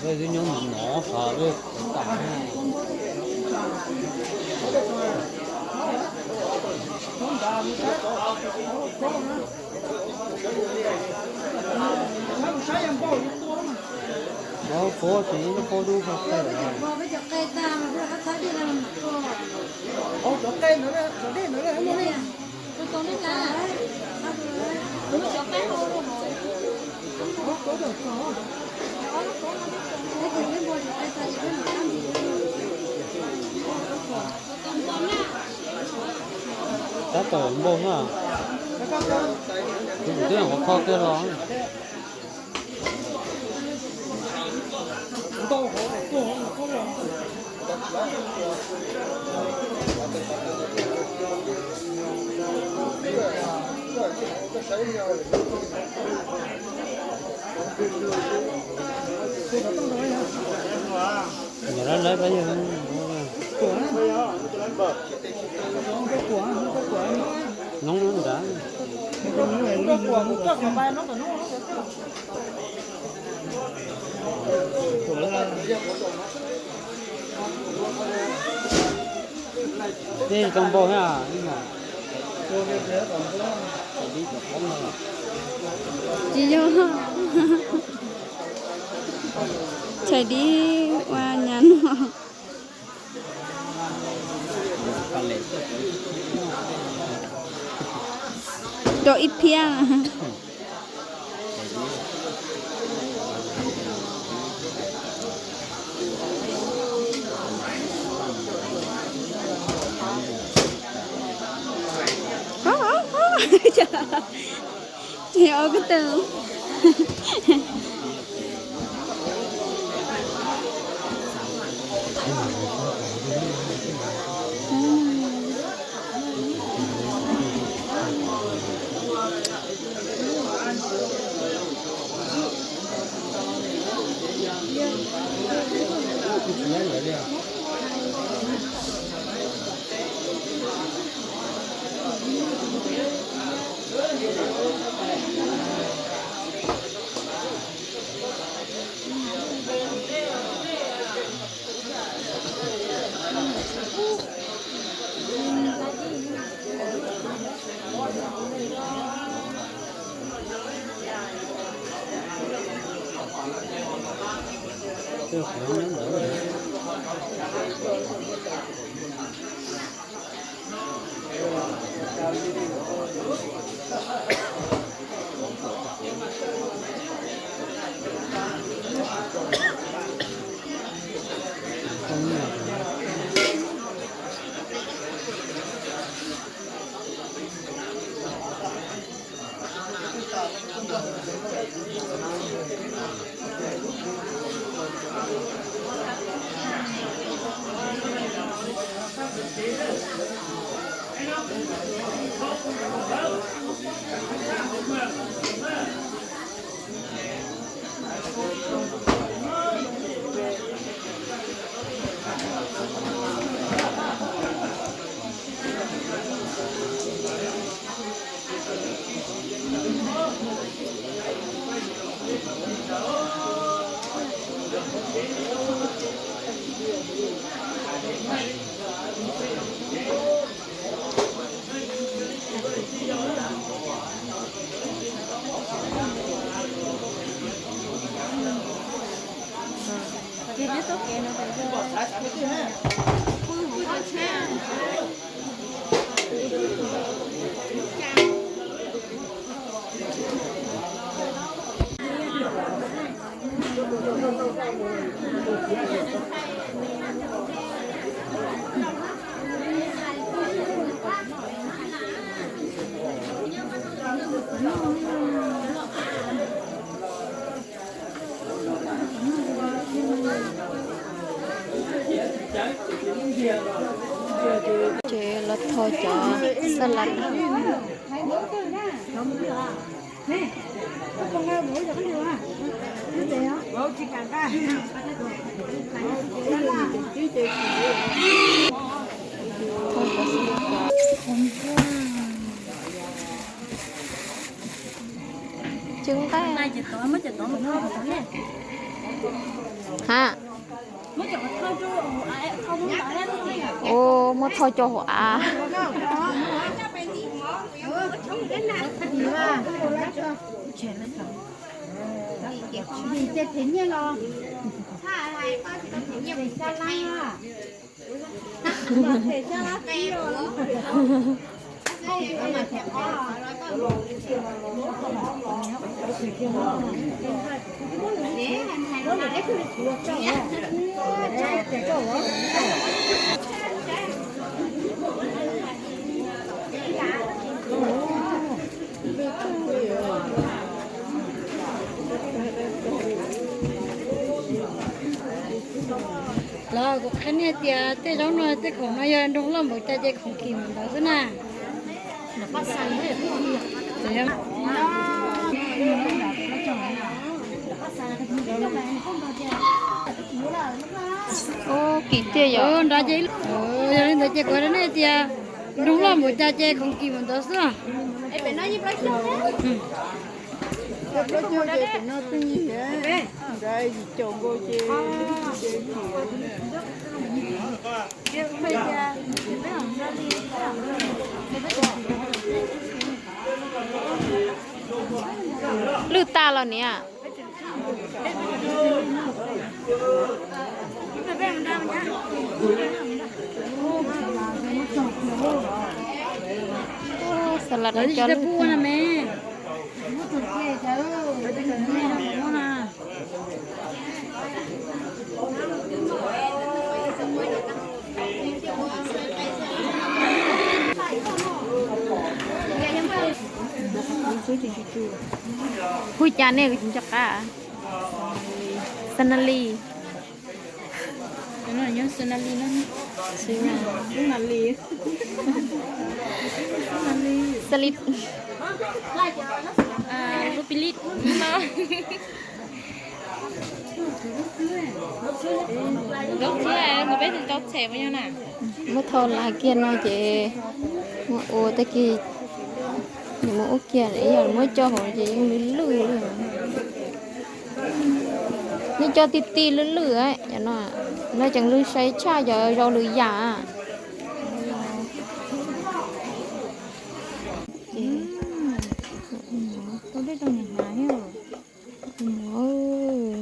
Twb nyob mus nov qhov lub tam. Qhov qhuav ces lub qhuav dub qhov qe. Tab tom npau na. Kuv twb qhov kho kiag los. Nyob lawv pab yawg, noob nrad. Tej tau npau thiab. Tsis yog, tshais dib ua nyab no. Rau ib phiab. Ces ob koj tau. Ces los tho cov xab laj. Cev nqaij. Ces tod muab cov tod mus tho rau tod ne. Ha. Ua, muab thauj coj hauv av. Los kuv qhia nej tias tej zaub no tej khoom no yog nroo loj npaum cas ces khoom kim mus ntawd xwb na. Ub, kim tiag yom. Yog li ntawd ces kuv hais rau nej tias nroo loj npaum cas ces khoom kim mus ntawd xwb. Plaub caug ces pem no pheej yig, nrad yim caum nkaus ces. Lwj tag los niam. Xas las no cov lwj tag. Hu cas nej tsis nco qab? Xa na li. Xa li. Lub pis lij no. Muab thau las kiag no ces muab ua tag kis, nws muab ua kiag, yog muab coj hauv ces yeej lwj lwj li. Nej coj tij tij lwj lwj, no tseem lwj sai tshaj cov zaub lwm yam.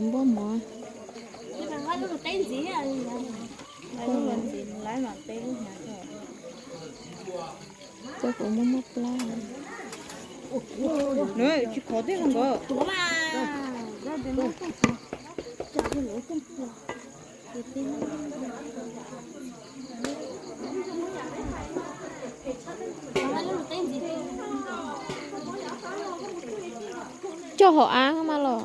Npoj mov. Coj kuv muab muab plab. Tsis khov twb zoo nkawd. Coj hauv av mas los.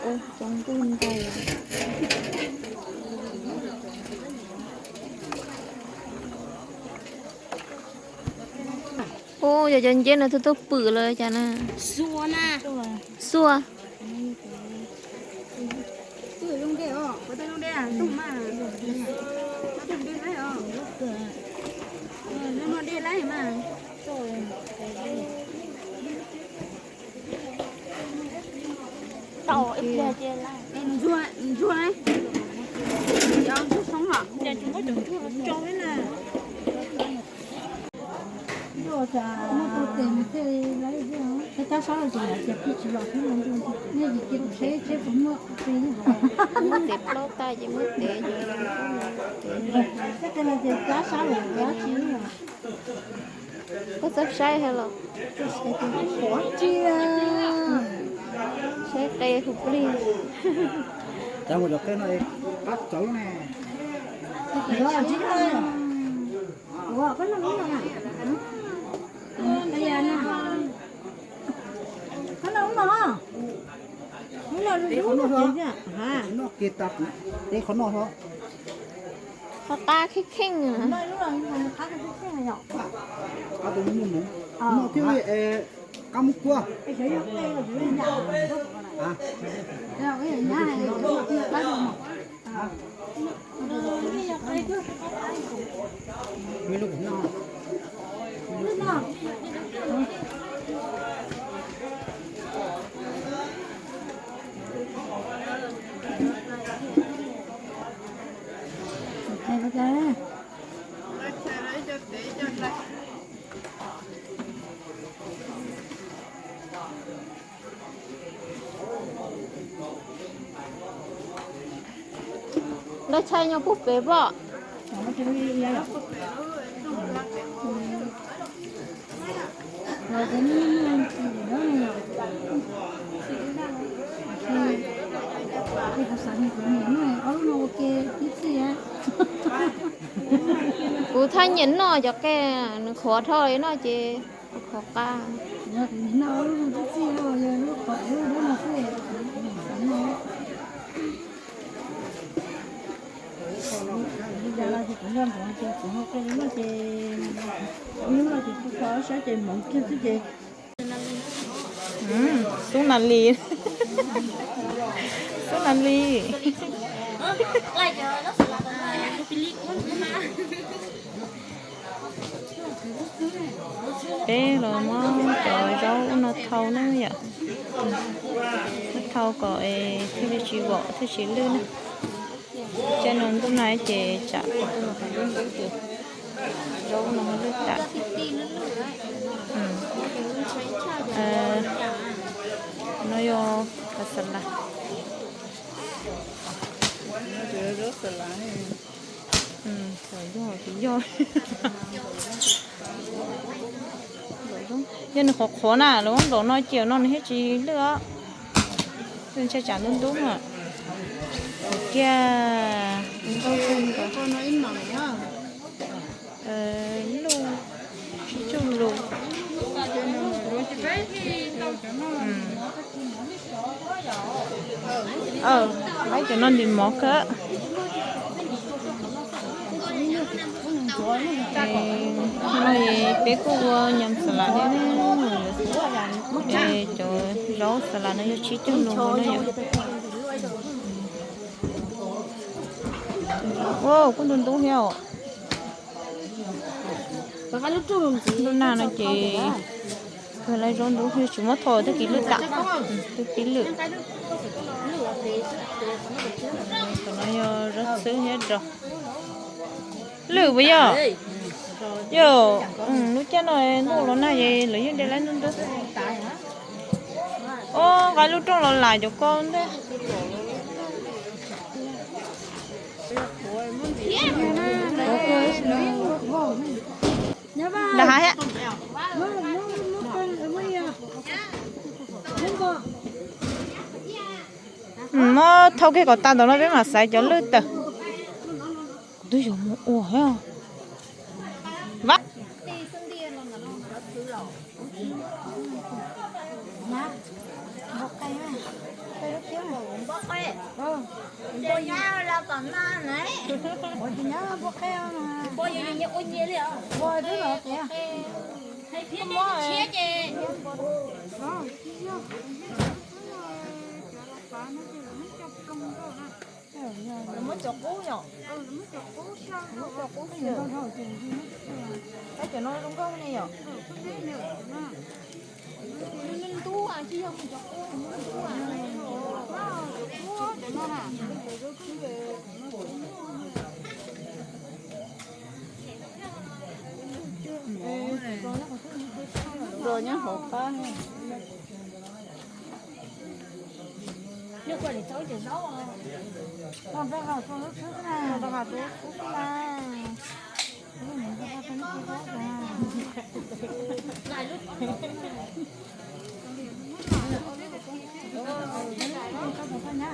Ua tsaus ntuj ntais. Ua yog cov nceb no twb tuaj pwm lawm cas na. Xua. Ntsuag, ntsuag, ntsuag soob os. Cas tsis muab cov ntsuag los tso thiab na. Muab tau tes mas thiaj li laib thiab. Tab tab sab los ces yog tias pheej tsis los thiab no, nej yim cia kuv saib seb puas muaj tes. Muab tes plaub tag ces muab tes yog tes. Tab tes los ces tab sab los dab tsi. Koj txawj saib hais los? Qhuav tsi, saib qe hu plig. Cov mus cov qe no qab txawv ne. Ua, koj noj ub no na. Koj noj ub no. Ub no, qhov no, qhov no, qhov qab kheej kheej. Qab tus muaj hmoov, noj thiab li es qab muab kuaj. Lawv tshaj nyob puag pem pom. Kuv thaj nyiam noj cov qe, nws qhuav dhau li no ces kuv qhuav qab. Xub nas li, xub nas li. Peb los muab cov zaub ub no thau na yom. Muab thau kom thiaj li tsis vom thiaj tsis lwj na. Caij no ntuj nag ces tsam zaub no lwj tas. No yog kav xav las. Yog nws qhuav qhuav na, lawv muab nplaum no cia no nws thiaj tsis lwj os. Ntshai tsam ntub ntub na. Kiag nkauj kawg nkaus. Lub, tsib caug lus. Laib cov no ntim mov kawg. No peb kuj ua nyam xav las thiab. Cov zaub xav las no yog tsib caug lus no yom. Kuj ntub ntub thiab os. Ntuj nag no ces kawg lawv zaub ntub thiab tsis muab thau tag kis lwj tas. Twb pib lwj. Qhov no yog zaub txhwb thiab rau. Lwj puas yog? Yog, lub caij no ntuj los nag es lawv yeej de laib ntub ntub. Ob, nqa lub rooj los lam cov ko ntej. Nram hav thiab. Muab thau kiag kom tas ntawm no peb mam xaiv cov lwj tawm. Kuv twb yuav mus ua thiab. Vam. Muab cov qub yom? Muab cov qub, cov no zoo nkauj ne yom? Ntub ntub, tsis yog cov qub, ntub ntub. Rau nyob hauv qab. Noj nrog haus rau lub xwb na. Noj nrog haus rau lub xwb na.